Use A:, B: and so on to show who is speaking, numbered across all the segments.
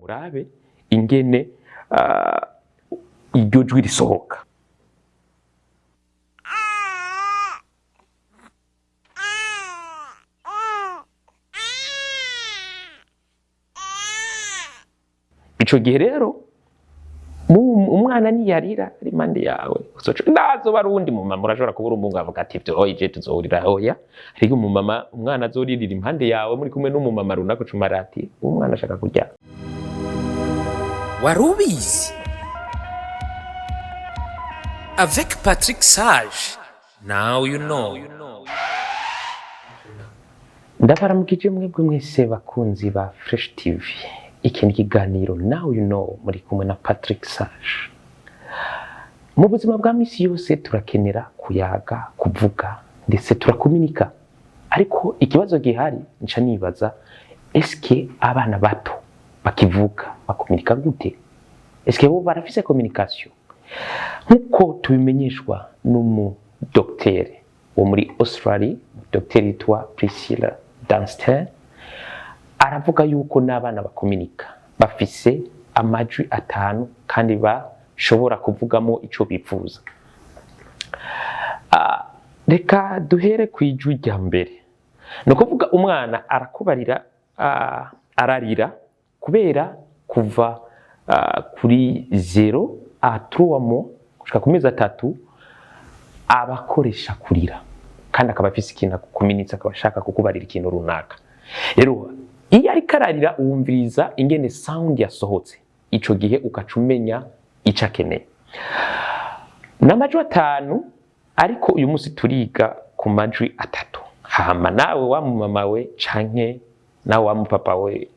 A: Murabe ingene iryo jwi risohoka. Ico gihe rero umwana niyarira ari impande yawe, nazoba ari uwundi mumama, urashobora kubura umuhungu avuga ati ivyo oya, je tuzohurira oya. Ariko umumama, umwana azoririra impande yawe muri kumwe n'umumama runaka, ucumara ati umwana ashaka kurya.
B: Wari ubizi? Avec Patrick Sage, now you know.
A: Ndabaramukije mwebwe mwese bakunzi ba Fresh TV. Iki ni ikiganiro Now You Know, muri kumwe na Patrick Sage. Mu buzima bwa misi yose turakenera kuyaga, kuvuga, ndetse turakominika. Ariko ikibazo gihari nca nibaza: eske abana bato bakivuka bakominika gute? Eske bo barafise communication? Nkuko tubimenyeshwa n'umudokiteri wo muri Australia, dogiteri yitwa Priscilla Dunstan, aravuga yuko n'abana bakominika, bafise amajwi atanu kandi bashobora kuvugamo ico bifuza. Reka duhere ku ijwi rya mbere. Ni ukuvuga umwana arakubarira, ararira kubera kuva kuri 0 à 3 mois gushika ku mezi 3 aba akoresha kurira, kandi akaba afise ikintu akukominitse, akaba ashaka kukubarira ikintu runaka. Rero iyo ariko ararira, wumviriza ingene sound yasohotse, ico gihe ugaca umenya ico akeneye. N'amajwi atanu, ariko uyu munsi turiga ku majwi atatu. Hama nawe wa mumama we canke nawe wa mupapa we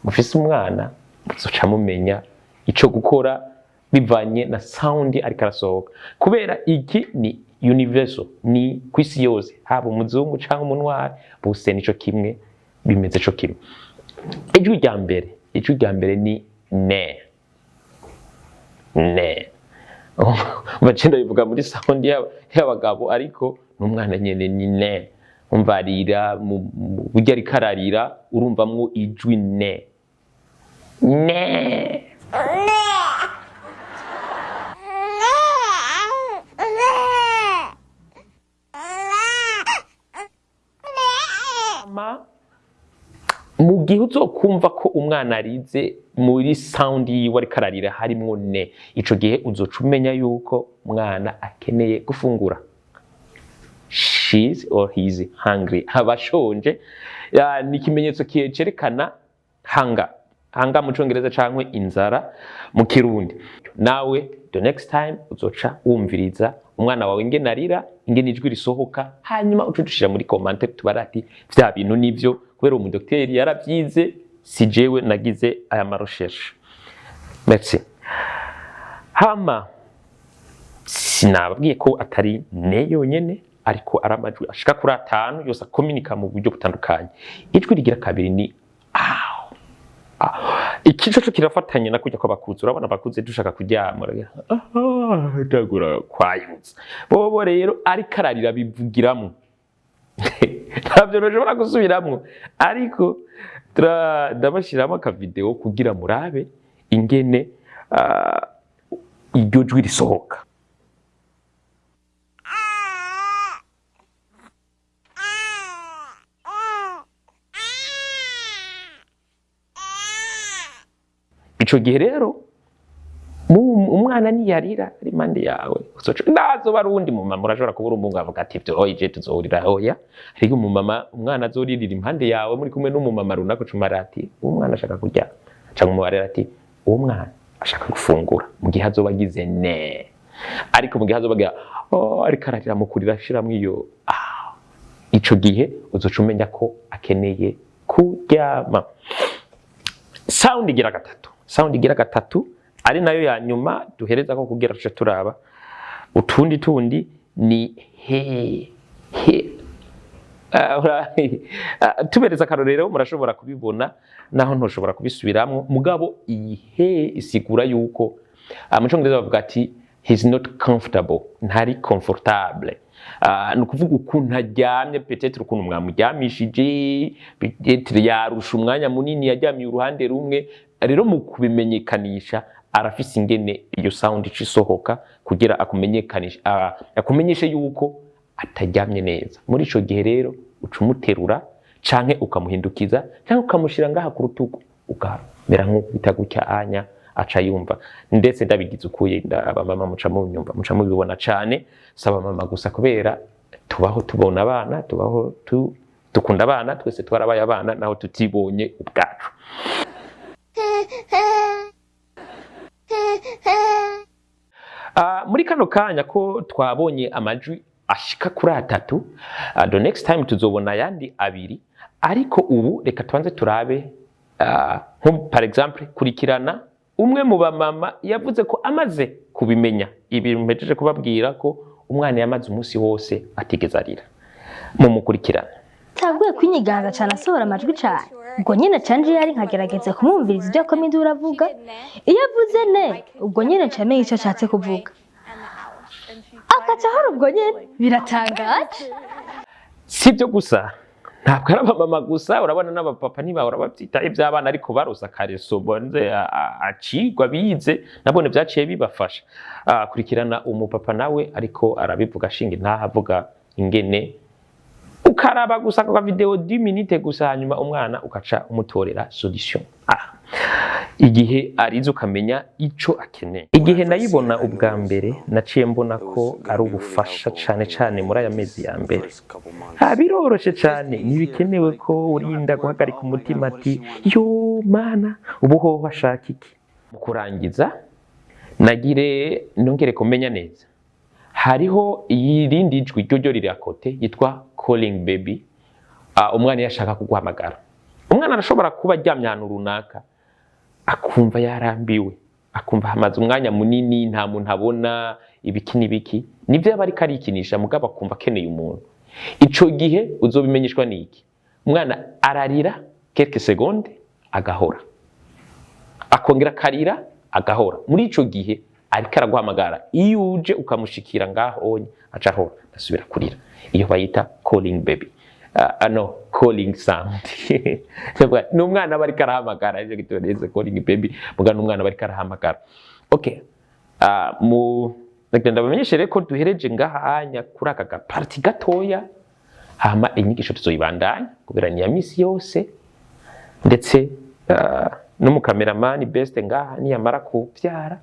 A: mufise umwana, muzoca mumenya ico gukora bivanye na sound ariko arasohoka, kubera iki ni universal, ni kwisi yose, haba umuzungu canke umunwari, bose nico kimwe, bimeze co kimwe. Ijwi rya mbere ni ne ne. Bagenda bivuga muri sound y'abagabo, ariko n'umwana nyene ni ne. Umva arira burya ariko ararira, urumvamwo ijwi ne ne. Ma mu gihe uzokumva ko umwana arize, muri sound yiwe ariko ararira harimwo ne, ico gihe uzoca umenya yuko umwana akeneye gufungura, she's or he's hungry, aba ashonje. Ni ikimenyetso cerekana hunger, hunger mu Congereza cankwe inzara mu Kirundi. Nawe the next time uzoca wumviriza umwana wawe ingene arira, ingene ijwi risohoka, hanyuma uce udushira muri commentaire tubara ati vya bintu nivyo, kubera uwo mudokiteri yaravyize, si jewe nagize aya ma recherche. Merci. Hama sinababwiye ko atari ne yonyene, ariko ari amajwi ashika kuri atanu yose akominika mu buryo butandukanye. Ijwi rigira kabiri ni aw. Iki co kirafatanye na kurya kw'abakuze. Urabona abakuze dushaka kuryama, uragira tagura kwayutsa. Bobo rero ariko ararira bivugiramo, ntabyo ntushobora gusubiramwo, ariko ndabashiramo akavideo kugira murabe ingene iryo jwi risohoka. Ico gihe rero umwana niyarira ari impande yawe, nazoba ari uwundi mumama, urashobora kubura umuhungu avuga ati ivyo oya, je tuzohurira oya. Ariko umumama, umwana azoririra impande yawe muri kumwe n'umumama runaka, ucumara ati uwo mwana ashaka kurya, canke umubarira ati uwo mwana ashaka gufungura, mu gihe azoba agize ne. Ariko mu gihe azoba agira oh, ariko ararira, mu kurira ashiramwo iyo ico gihe uzoca umenya ko akeneye kuryama. Sound igira gatatu, ari nayo ya nyuma duhereza ko kugira tuce turaba utundi tundi, ni he he. Tubereza akarorero murashobora kubibona, naho ntoshobora kubisubiramwo. Mugabo iyi he isigura yuko mu Congereza bavuga ati he's not comfortable, ntari comfortable. Ni ukuvuga ukuntu aryamye, peut-être ukuntu mwamuryamishije, peut-être yarusha umwanya munini, yaryamiye uruhande rumwe. Rero mu kubimenyekanisha arafise ingene iyo sound ica isohoka kugira akumenyekanishe, akumenyeshe yuko ataryamye neza. Muri ico gihe rero uca umuterura canke ukamuhindukiza canke ukamushira ngaha ku rutugu, ukamera nk'ukubita gutya anya, aca yumva. Ndetse ndabigize ukuye, abamama muca munyumva, muca mubibona cane. Saba mama gusa, kubera tubaho tubona abana, tubaho dukunda abana, twese twarabaye abana naho tutibonye ubwacu. Muri kano kanya ko twabonye amajwi ashika kuri atatu, the next time tuzobona ayandi abiri, ariko ubu reka tubanze turabe, nko par exemple kurikirana umwe mu bamama yavuze ko amaze kubimenya ibintu mpejeje kubabwira, ko umwana yamaze umunsi wose atigeze arira. Mumukurikirana.
C: Taguye kwinyiganza cyane, asohora amajwi cyane, ubwo nyine canje yari nkagerageza kumwumviriza ibyo akoma induru avuga. Iyo avuze ne, ubwo nyine nca menya icyo ashatse kuvuga, akaca ahora ubwo nyine. Biratangaje.
A: Si ibyo gusa, ntabwo ari abamama gusa, urabona n'abapapa ntibahora babyita iby'abana, ariko barose akareso bonze acigwa bize, nabone byaciye bibafasha. Kurikirana umupapa nawe ariko arabivuga, ashinga intaha, avuga ingene ukaraba gusa kwa vidéo 10 minutes gusa, hanyuma umwana ukaca umutorera solution. Igihe arize ukamenya ico akeneye. Igihe nayibona ubwa mbere, naciye mbona ko ari ubufasha cane cane muri aya mezi ya mbere. Biroroshe cane, ntibikenewe ko urinda guhagarika umutima ati: "Yo mana, ubu hoho ashaka iki?" Mu kurangiza, nagire nongere kumenya neza, hariho irindi jwi ryo riri à côté yitwa calling baby. Umwana iyo ashaka kuguhamagara, umwana arashobora kuba aryamye ahantu runaka, akumva yarambiwe, akumva hamaze umwanya munini nta muntu abona, ibiki n'ibiki, nibyo aba ariko arikinisha, mugabo akumva akeneye umuntu. Ico gihe uzobimenyeshwa n'iki? Umwana ararira quelques secondes, agahora, akongera akarira, agahora. Muri ico gihe ariko araguhamagara. Iyo uje ukamushikira ngaho onye, aca ahora, asubira kurira. Iyo bayita calling baby, no calling sound. Ni umwana aba ariko arahamagara, ivyo gitoneze calling baby, muga ni umwana aba ariko arahamagara. Okay, mu ndabamenyeshe rero ko duhereje ngaha anya kuri aka ga partie gatoya, hama inyigisho tuzoyibandanya kubera ni ya misi yose. Ndetse n'umukameramani best ngaha niyamara kuvyara,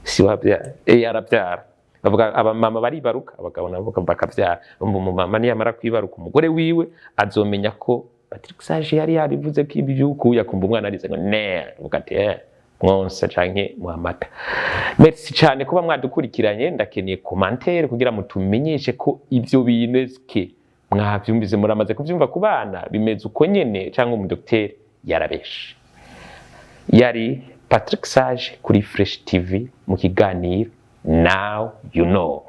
A: si wabyara, arabyara, bavuga abamama baribaruka, abagabo nabo bakavyara. Umva, umumama niyamara kwibaruka umugore wiwe azomenya ko Patrick Sage yari yabivuze ko ibi byukuye, akumva umwana arize ngo ne, avuga ati: "Mwonsa canke muhamata." Merci cyane kuba mwadukurikiranye. Ndakeneye commentaire kugira mutumenyeshe ko ivyo bintu eske mwavyumvise, muramaze kuvyumva ku bana, bimeze uko nyene cyangwa umudokiteri yarabeshe. Yari Patrick Sage kuri Fresh TV mu kiganiro Now You Know.